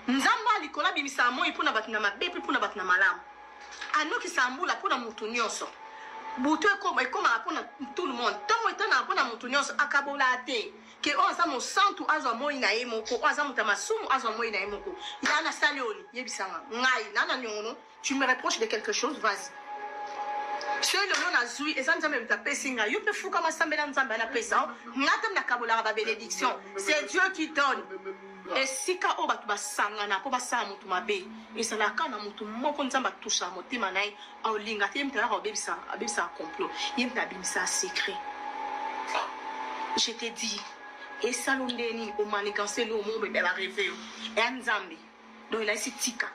Nzambe ya likolo abimisaka moi mpo na bato na mabe mpe mpo na bato na malamu. Anokisaka mbula mpo na moto nyonso. Butu ekoma, ekomaka mpo na tout le monde. Ntongo etanaka mpo na moto nyonso. Akabolaka te ke oyo aza mosantu azwa moi na ye moko, oyo aza moto ya masumu azwa moi na ye moko. Ya nasali oyo nini? Yebisa nga. Ngai, na na niongo no? Tu me reproches de quelque chose? Vas-y. Soki lelo nazui, eza Nzambe moto apesi nga. Yo pe fukama sambela Nzambe wana apesa yo. Nga te nakabolaka ba benedictions. C'est Dieu qui donne. Esika oyo bato basangana mpo basala moto mabe, ezalaka kaka na moto moko Nzambe atouchaka motema na ye, aolinga te, ye moto ayaka kobebisa, abebisaka complot, ye moto abimisaka secret. Je te dis, esala yo ndenge nini omanigancer eloko moko boye, ba reve yo, eya Nzambe. Donc elakisi tika.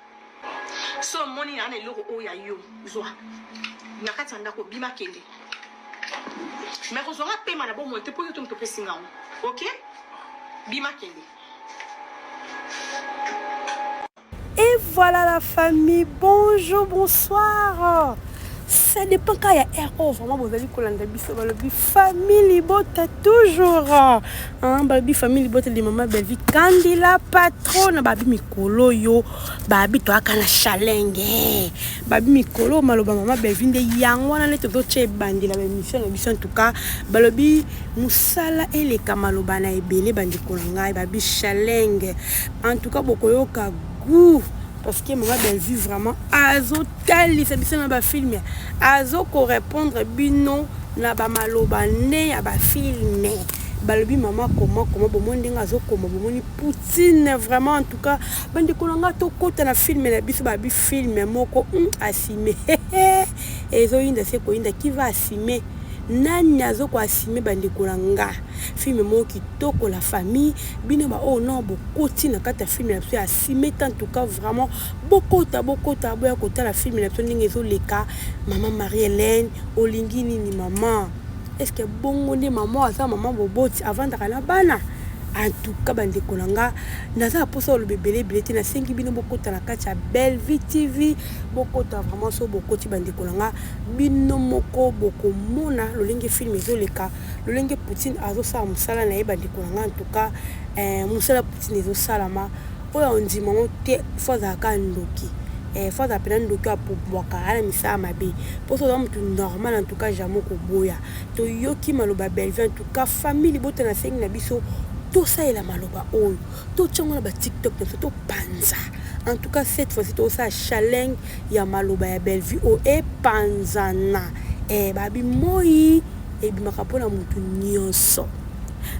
So omoni na na eloko oyo ya yo, zwa na kati ya ndako, bima kende. Mais kozwa nga pema na bomoi te mpo yo te moto opesi nga yango. Ok? Bima kende. Et voilà la famille, bonjour, bonsoir. Ça dépend quand il y a RO, vraiment, vous allez kolanda biso, balobi famille libota toujours. Hein, balobi famille libota de maman Bellevue, Candila patronne, babi mikolo yo, babi toaka na challenge. Babi mikolo maloba maman Bellevue nde yango wana nde tozotia ebandela ba émission na biso en tout cas, balobi musala eleka maloba na ebele bandeko na ngai, babi challenge. En tout cas bokoyoka goût parce que maman Bellevue vraiment azotalisa biso na ba film azo ko répondre bino na ba maloba nde ya ba film balobi mama koma koma bomoni ndenge azokoma bomoni Poutine vraiment en tout cas bandeko na ngai tokota na film na biso babi film moko asime ezoyinda se koyinda qui va assumer nani azo ko assumer bandeko na nga film moko kitoko la famille bino ba oyo non bokoti na kati ya film na biso ya assumer en tout cas vraiment bokota bokota boya kotala film na biso ndenge ezoleka mama Marie Hélène olingi nini mama est-ce que bongo nde mama aza mama boboti avandaka na bana en tout cas bandeko na nga naza na mposa koloba ebele ebele te nasengi bino bokota na kati ya Bellevue TV bokota vraiment so bokoti bandeko na nga bino moko bokomona lolenge film ezoleka lolenge Poutine azosala mosala na ye bandeko na nga en tout cas eh, mosala Poutine ezosalama oyo ondima yango te fo azalaka ndoki eh, fo azala mpena ndoki oyo apobwaka ana misala mabe mpo so oza motu normal en tout cas jamais okoboya toyoki maloba Bellevue en tout cas famille libota nasengi na biso tosalela maloba oyo totia yango na ba tiktok na biso topanza en tout cas cette fois-ci tozosala challenge ya maloba ya Bellevue oyo epanzana eh, babi moi ebimaka mpona motu nyonso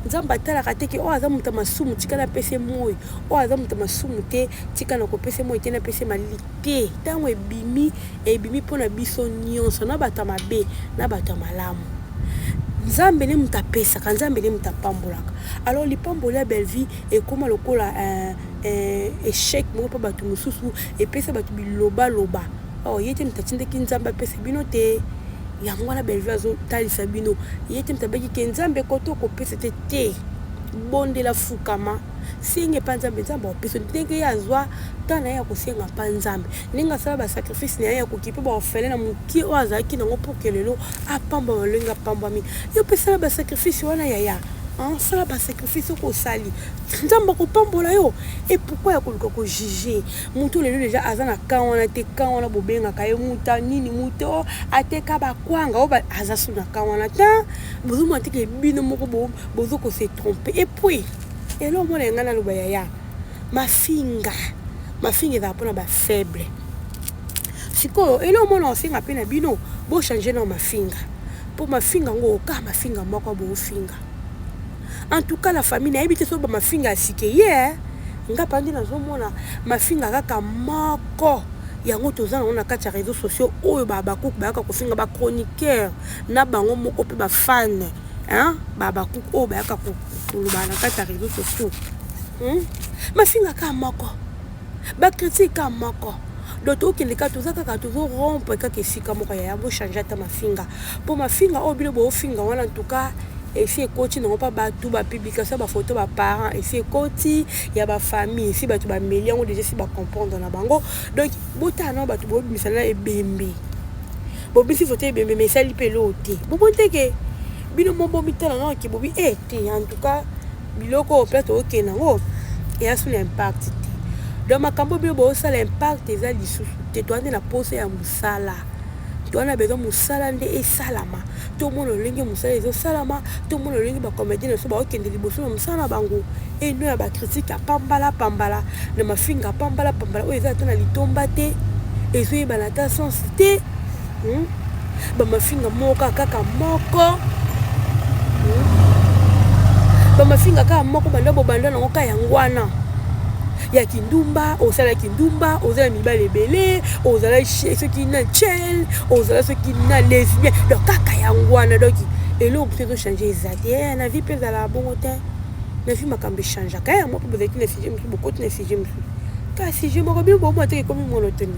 nzambe atalaka te ke oyo aza moto ya masumu tika napesa moi oyo aza moto ya masumu te tika na kopesa moi te napesa malili te ntango ebimi ebimi mpona biso nyonso na bato ya mabe na bato ya malamu nzambe nde moto apesaka nzambe nde moto apambolaka alors lipamboli ya Bellevue ekóma lokola échec moko mpo bato mosusu epesa bato bilobaloba oh, ye te moto atindaki nzambe apesa bino te yango wana Bellevue azotalisa bino ye te moto abeki ke nzambe koto okopesa te te bondela fukama senga epa nzambe nzambe akopesa ndenge ye azwa temps na ye ya kosenga mpa nzambe ndenge asala basacrifice na ye ya kokipe baorphelin na mokie oyo azalaki nango pour ke lelo apambwama lolenge apambwami yo mpe sala basacrifice wana yaya sala basacrifice oko osali nzambe akopambola yo e pourquoi ya koluka kojuge motu lelo deja aza na kan wana te kan wana bobengaka ye muta nini moto ateka bakwanga oyo aza su na kan wana te bozomona te ke bino moko bozo kose tromper et puis eloko mona ya ngai naloba yaya mafinga mafinga ezala mpona bafaible sikoyo eloko mona osenga mpe na bino bochange na mafinga mpo mafinga yango oka mafinga moko boofinga en tout cas la famille nayebi te so bamafinga ya sike ye nga mpa nde nazomona mafinga kaka moko yango toza nango na kati ya réseaux sociaux oyo babakuku bayaka kofinga bachroniqueur na bango moko mpe bafane babakuku oyo bayaka koloba na kati ya réseaux sociaux mafinga kaka moko bacritique kaka moko donc tokende kaka toza kaka tozorompre kaka esika moko yaya bochange ata mafinga mpo mafinga oyo bino boofinga wana en tout cas esi ekoti nango mpa bato bapublication ya bafoto baparent esi ekoti ya bafamille esi bato bameli yango deja esi bacomprendre na bango donc botala nao bato bobimisa na ebembe bobimisi foto ebembe ma esali mpe eloko te bomoni te ke bino mo bomitala nao ke bobi e te en tout cas biloko oyo place tookende yango eya su na impact te. Donc makambo bino bosala, impact eza lisusu te. Toza nde na posa ya mosala, toza na besoin mosala nde esalama. Tomona lolenge mosala ezosalama, tomona lolenge bacomédien na biso baokende liboso na mosala na bango. Eno ya bacritique ya pambala pambala na mafinga pambala pambala oyo eza ata na litomba te, ezoyebana ata sens te, Bamafinga moko kaka moko, Bamafinga kaka moko, banda bobanda nango ka yango wana ya kindumba. Osalaki ndumba, oza na mibali ebele, ozala soki na chel, ozala soki na lesbien, donc kaka yango wana. Donc eloko mosusu ezochange eza te. Na vie mpe ezalaka bongo te. Na vie makambo echangeaka. Yango mpe bozalaki na sujet mosusu, bokoti na sujet mosusu, ka sujet moko bino bomona teke ekomi monotonie,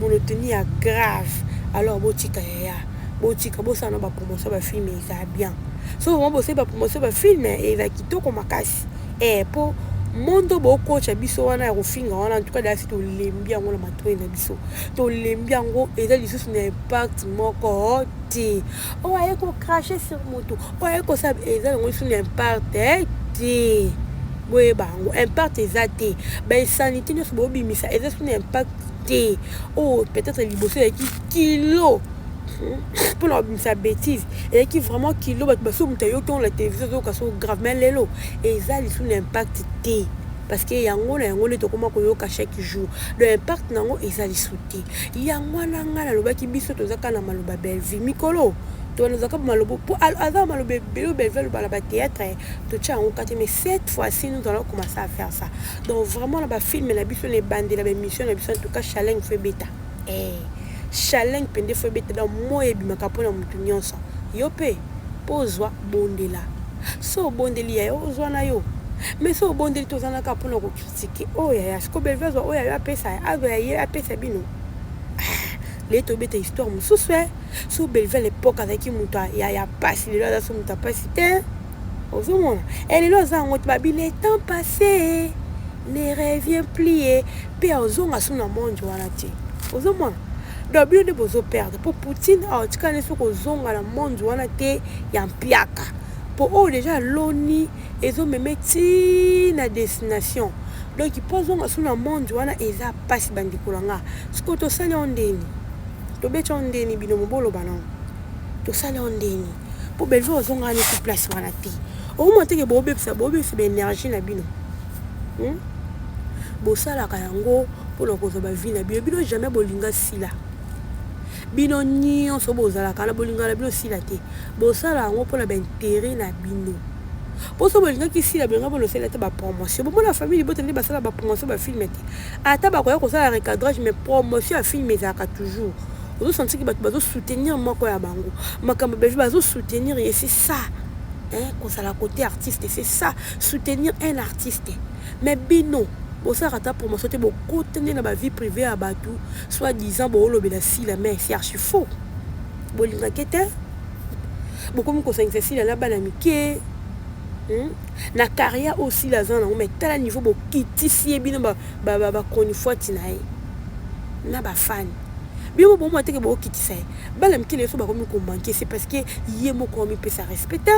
monotonie ya grave. Alors botika yaya, botika, bosala na bapromotion bafilm, eza bien. So vraiment bosali bapromotion bafilm, eza kitoko makasi. Mpo mondo bokotya biso wana ya kofinga wana, en tout cas dasi tolembi yango na matoi na biso, tolembi yango, eza lisusu na impact moko te. Oyo aye kocracher sur motu, oyo aye kosala, eza yango lisusu na impact te. Boyeba yango, impact eza te. Bainsanité nyonso bobimisa eza lisusu na impact te. Oyo peut-être liboso ezalaki kilo mpona kobimisa bétise, ezalaki vraiment kilo, bato baso moto ayoki yango na télévision, azoyoka so grave, mais lelo eza lisusu na impact te, parce que yango na yango nde tokóma koyoka chaque jour. Donc impact na yango eza lisusu te. Yango wana ngai nalobaki, biso toza kaka na maloba Bellevue mikolo tozalaka maloba, mpo aza maloba ebele oyo Bellevue aloba na bathéâtre, totia yango kati. Mais cette fois-ci, nous allons commencer à faire ça. Donc vraiment na bafilm na biso, na ebandela baémission na biso, en tout cas challenge faut ebeta, challenge mpe faut ebeta. Donc moi ebimaka mpona motu nyonso, yo mpe mpo ozwa bondela. So obondeli ya yo, ozwa na yo, mais so obondeli, tozana kaka mpona kocritiquer oyo yaya. Siko Bellevue azwa oyo yayo, apesa, azwa ya ye, apesa bino. Leye tobeta histoire mosusu. So Bellevue à l'époque azalaki moto ya pasi, lelo aza so moto ya pasi te. Ozomona e lelo aza yango te. Babi le temps passé ne revient plus, mpe azonga so na monde wana te. Ozomona, donc bino nde bozoperdre, mpo Poutine aotikala soki kozonga na monde wana te ya mpiaka, mpo oyo déjà aloni ezomeme ti na destination. Donc mpo azonga so na monde wana eza mpasi. Bandeko na nga, sikoyo tosali yo ndeni, tobeti yo ndeni, bino moboloba nango, tosali yo ndeni mpo Bellevue ozonga neti place wana te. Omona teke bobebisa, bobebisa baénergie na bino, Bosalaka yango mpona kozwa bavie na bino. Bino jamais bolinga sila, bino nyonso bozalaka na bolinga na bino sila te. Bosala yango mpona baintérêt na bino. Mpo so bolingaki sila, bolinga mpona osala te bapromotion. Bomona famille libota nde basala bapromotion bafilm te. Ata bakoya kosala recadrage, mais promotion ya film ezalaka toujours. Ozosentiki bato bazosoutenir moko ya bango, makambo Bellevue bazosoutenir ye, c'est ça, hein, kozala côté artiste, c'est ça, soutenir un artiste. Mais bino bosalaka ata promotion te, bokota nde na bavie privée ya bato, soit disant boolobela sila, mais c'est archi faux. Bolingaki te, bokomi kosangisa sila na bana mike, Na carrière oyo sila aza nango, mais tala niveau bokitisi ye. Bino bachronifuati na ye na bafani, bino bomona teke bokitisa ye. Bana mike na ye so bakomi komanquer, c'est parce que ye moko amipesa respect te,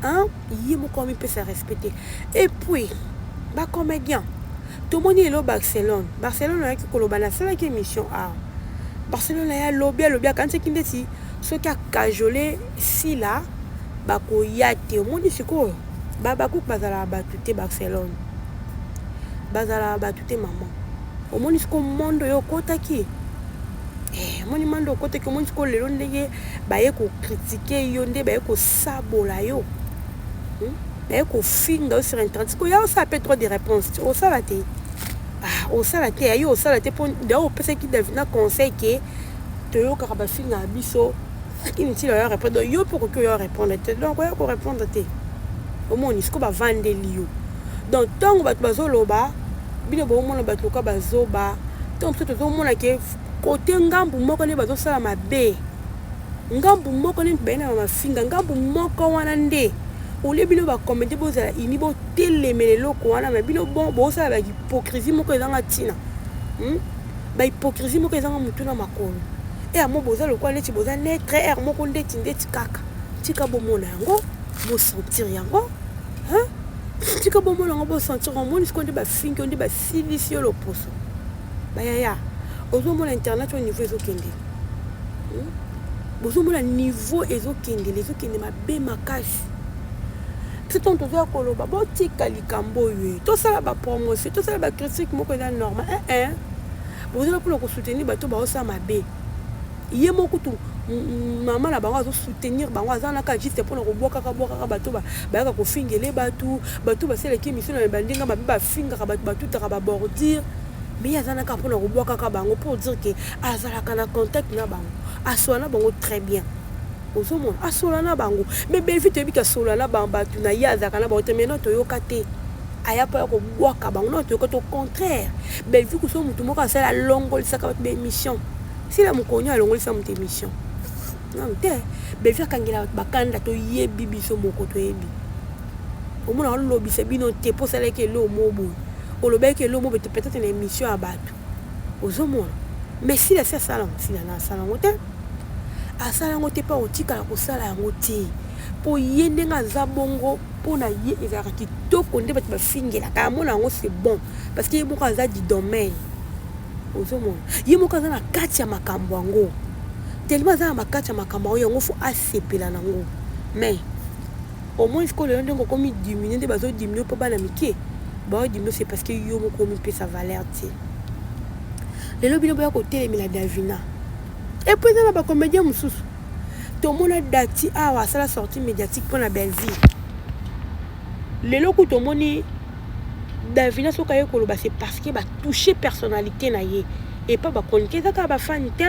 hein? Ye moko amipesa respect te. Et puis bacomédien, tomoni lelo Barcelone. Barcelone ayaki koloba, nasalaki émission awa. Barcelone aye, alobi, alobi, akanisaki ndeti soki akajole sila bakoya te. Omoni sikoyo babakuku bazalaka bato te, Barcelone bazalaka bato te. Mama, omoni sikoyo mondo oyo okotaki, omoni mando okotaki, omoni sikoyo lelo ndenge baye kocritiquer yo, nde baye kosabola yo, Baye kofinga yo sur internet. Sikoyo ya osala mpe droit de réponse, osala te, ah, osala te, ayo osala te, mpo da opesaki David na conseil ke toyokaka bafinga ya biso, inutile oyo répondre. Yo mpe okoki oyo répondre te, donc oya korépondre te. Omoni sikoyo bavandeli yo. Donc ntango bato bazoloba, bino bomona bato loka bazoba. Ntango biso tozomona ke kote ngambu moko nde bazosala mabe, ngambu moko nde baye na bamafinga, ngambu moko wana nde olie. Bino bacomédien bozala ini, botelemela eloko wana. Mais bino bon, bosala bahypocrisie moko ezanga ntina, Bahypocrisie moko ezanga motu na makolo. Ere mo boza lokola neti boza neutre, ere moko ndeti ndeti kaka. Tika bomona yango, bosentir yango, hein? Tika bomona yango, bosentir. Omoni sikoyo nde bafingi yo, nde basilisi yo loposo. Bayaya, ozomona internet oyo, niveau ezokende, Bozomona niveau ezokendela, ezokende mabe makasi. Biso ntango tozoya koloba botika likambo oyo, tosala bapromotion, tosala bacritique moko eza normal. Eh, bozala mpona kosoutenir bato baosala mabe. Ye moko kutu, mama na bango azosoutenir bango, aza wana kaka juste mpona kobwakaka bwakaka bato bayaka kofingele bato. Bato basalaki émission na bandenge mabe, bafingaka bato, batutaka babordure, mais ye aza na kaka mpona kobwakaka bango, pour dire ke azalaka na contact na bango, asola na bango très bien. Ozomona, asola na bango. Mais Belvi, toyebi ke asola na bato na ye, azalaka na bango te. Maintenant toyoka te aya mpo ya kobwaka bango. Non, toyoka te. Au contraire, Belvi kuso motu moko asala, alongolisaka bato baémission. Sila mokoni alongolisa moto émission nanu te. Belvi akangela bato bakanda, toyebi, biso moko toyebi. Omona alobisa bino te mpo osalaki eloko mo boye, olobaki eloko mo boye peut-être na émission ya bato. Ozomona, mais Sila si asala yango, Sila na asala yango te, asala yango te, mpo akotikala kosala yango te, mpo ye ndenge aza bongo, mpo na ye ezalaka kitoko nde bato bafingelaka. Amona yango c'est bon, parce que ye moko aza du domaine. Ozomona, ye moko aza na kati ya makambo yango, tellement aza na makati ya makambo yango, yango faut asepela nango. Mais au moins sikoyo lelo, ndenge okomi diminuer, nde bazodiminuer mpo bana mike baodiminuer, c'est parce que yo moko omipesa valeur te. Lelo bino boya kotelemela Davina. Et puis eza na bacomédien mosusu, tomona Dati awa asala sortie médiatique mpo na Belleville. Lelo ku tomoni Davina, soki aye koloba, c'est parce que batouche personnalité na ye epa bachroniqueur. Eza kaka bafani te,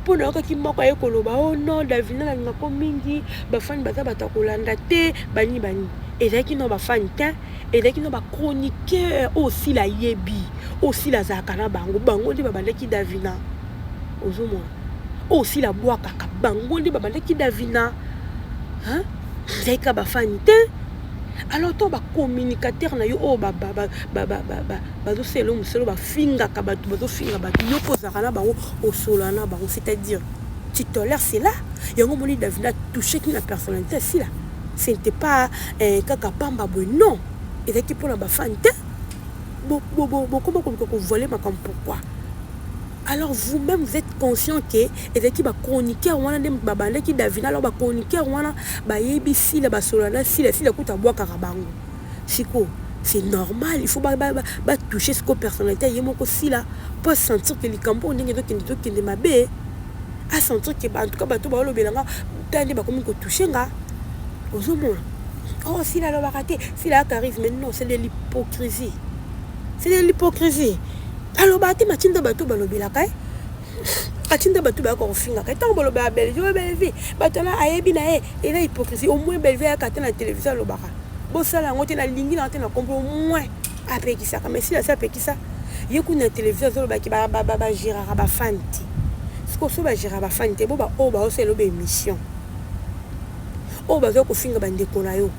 mpo nayokaki moko aye koloba: "Oh non, Davina nalingako mingi, bafani baza bato ya kolanda te." Bani bani, ezalaki no bafani te, ezalaki no bachroniqueur oyo Sila ayebi, oyo Sila azalaka na bango. Bango nde babandaki Davina. Ozomona, oyo Sila abwakaka, bango nde babandaki Davina. Ezalaki kaka bafani te. Alors to bacommunicateur na yo oyo bazosala mosolo, bafingaka bato, bazofinga bato, yo mpo ozalaka na bango, osola na bango, c'est-à-dire tu tolères cela. Yango moni Davina toucheki na personnalité ya Sila. Ce n'était pas kaka pamba boye, non, ezalaki mpona bafani te. Bokoma koluka kovoiler makambo, pourquoi? Alors vous-même, vous êtes conscient ke ezalaki bachroniqueur wana nde babandaki Davina. Alors bachroniqueur wana bayebi Sila, basolola na Sila, Sila kuta abwakaka bango. Siko c'est normal, il faut batouche siko personnalité ye moko Sila, mpo asentir ke likambo oyo ndenge ezokende, ezokende mabe, asentir ke en tout cas bato baolobelanga ta nde bakomi kotouche nga. Ozomona, oh, Sila alobaka te, Sila ya charisme. Non, c'est de l'hypocrisie, c'est de l'hypocrisie. Alobaka te, matinda bato balobelaka ye, atinda bato bayaka kofingaka. Ntango balobaka Bellevie, oyo Bellevie bato wana ayebi na ye, eza hypocrisie. Au moins Bellevie ayaka te na télévision, alobaka bosala yango te, nalingi nanga te na kombo. Au moins apekisaka, mais Sila asi apekisa ye kuna na télévision, azolobaki bagéraka bafani te. Sikoyo so bagéraka bafani te, bo baoyo baosala ba émission oyo bazoya kofinga bandeko na yo.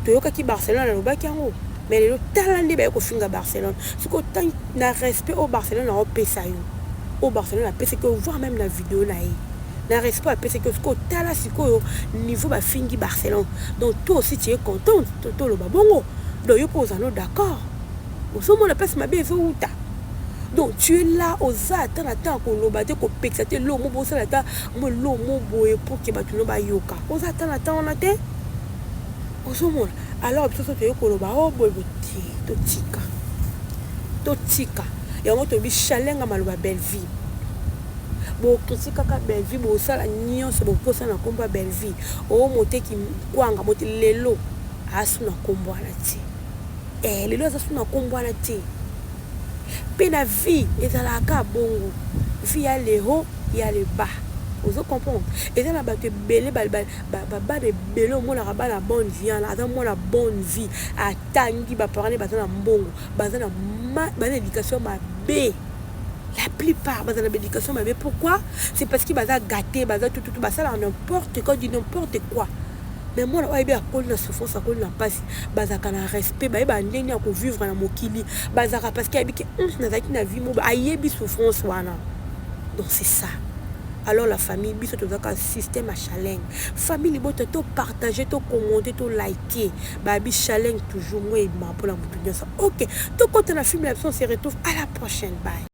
Toyokaki Barcelone alobaki yango, mais lelo tala nde baye kofinga Barcelone. Sikoyo na respect oyo Barcelone aopesa yo, oyo Barcelone apesaki yo, voir même na video na ye, na respect apesaki yo, sikoyo tala sikoyo niveau bafingi Barcelone. Donc toi aussi tu es contente, toloba bongo. Donc yo mpo oza no d'accord, ozomona place mabe ezowuta. Donc tu es là, oza ata na ntango koloba te, kopekisa te, lomo bosala ata mo lomo boye pour ke bato no bayoka. Oza ata na ntango wana te. Ozomona, alors biso so toye koloba o boye te, totika, totika yango. Toyebi chalenga maloba Bellevie, bokritik kaka Bellevie, bosala nyonso, bokosala na nkombo ya Bellevie. O moteki kwanga mote lelo asu na nkombo wana te. Lelo aza su na nkombo wana te. Mpe na vie ezalaka bongo, vie ya le haut, ya le bas. Ozo comprendre, eza na bato ebele, bana ebele omonaka bana bonne vie wana, aza mwana bonne vie, atangi, baparent ne baza na mbongo, baza na éducation mabe. La plupart baza na baéducation mabe. Pourquoi? C'est parce que baza gâté, baza tututu, basalaka n'importe quoi, du n'importe quoi. Mais mwana oyo ayebi, akoli na souffrance, akoli na mpasi, bazalaka na respect, bayeba ndenge ya kovivre na mokili, bazalaka parce que ayebi ke nazalaki na vie moko, ayebi souffrance wana. Donc c'est ça. Alors la famille, biso tozaka système ya challenge. Famille libota, to partager, to commenter, to liker. Babi challenge toujours, moi ebima mpona motu nyonso. Ok, tokota na film na biso, on se retrouve à la prochaine, bye.